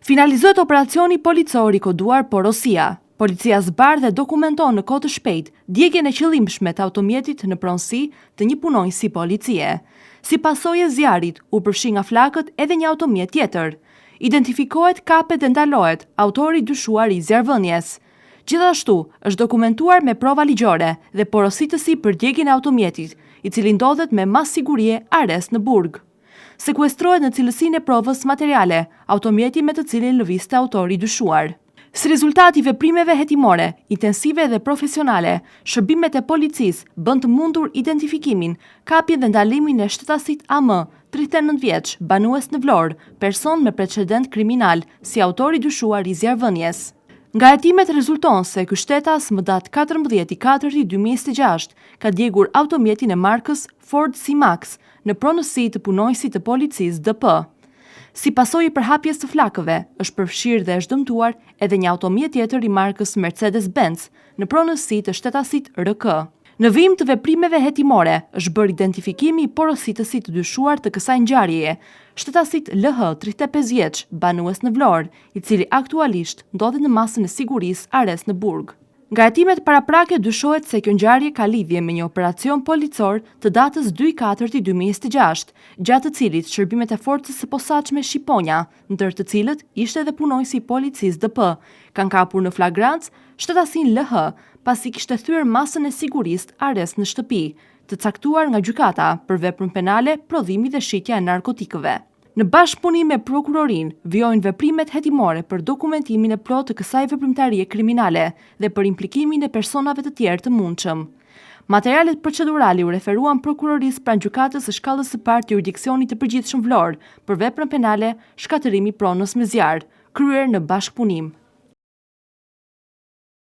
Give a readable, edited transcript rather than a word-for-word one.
Finalizohet operacioni policor i koduar Porosia. Policia zbardh dhe dokumenton në kohë të shpejtë djegien e qëllimshme të automjetit në pronësi të një punonjësi policie. Si pasojë e zjarrit, u përfshi nga flakët edhe një automjet tjetër. Identifikohet, kapet dhe ndalohet autori i dyshuar i zjarrvënies. Gjithashtu, është dokumentuar me prova ligjore dhe porositësi për djegien e automjetit, i cili ndodhet me masë sigurie arrest në burg. Sekuestrohet në cilësinë e provës materiale, automjeti me të cilin lëvizte autori i dyshuar. Si rezultat i veprimeve hetimore, intensive dhe profesionale, shërbimet e policisë bënë të mundur identifikimin, kapjen dhe ndalimin e shtetasit AM, 39 vjeç, banues në Vlorë, person me precedent kriminal, si autor i dyshuar i zjarrvënies. Nga hetimet rezulton se ky shtetas më datë 14 i 4 2026 ka djegur automjetin e markës Ford C-Max në pronësi të punonjësit të policisë DP. Si pasojë e përhapjes së flakëve, është përfshirë dhe është dëmtuar edhe një automjet tjetër i markës Mercedes-Benz në pronësi të shtetasit RK. Në vijim të veprimeve hetimore, është bërë identifikimi i porositësit të dyshuar të kësaj ngjarjeje, shtetasit LH, 35 vjeç, banues në Vlorë, i cili aktualisht ndodhet në masën e sigurisë arrest në burg. Nga hetimet paraprake dyshohet se kjo ngjarje ka lidhje me një operacion policor të datës 2.4.2026, gjatë të cilit shërbimet e forcës së posaçme Shqiponja, ndër të cilët ishte edhe punonjësi i policisë DP, kanë kapur në flagrancë shtetasin LH, pasi kishte thyer masën e sigurisë arrest në shtëpi, të caktuar nga gjykata për veprën penale prodhimi dhe shitja e narkotikëve. Në bashkëpunim me prokurorinë, vijojnë veprimet hetimore për dokumentimin e plotë të kësaj veprimtarie kriminale dhe për implikimin e personave të tjerë të mundshëm. Materialet procedurale u referuan prokurorisë pranë gjykatës së shkallës së parë të juridiksionit të përgjithshëm Vlorë për veprën penale shkatërrimi i pronës me zjarr, kryer në bashkëpunim.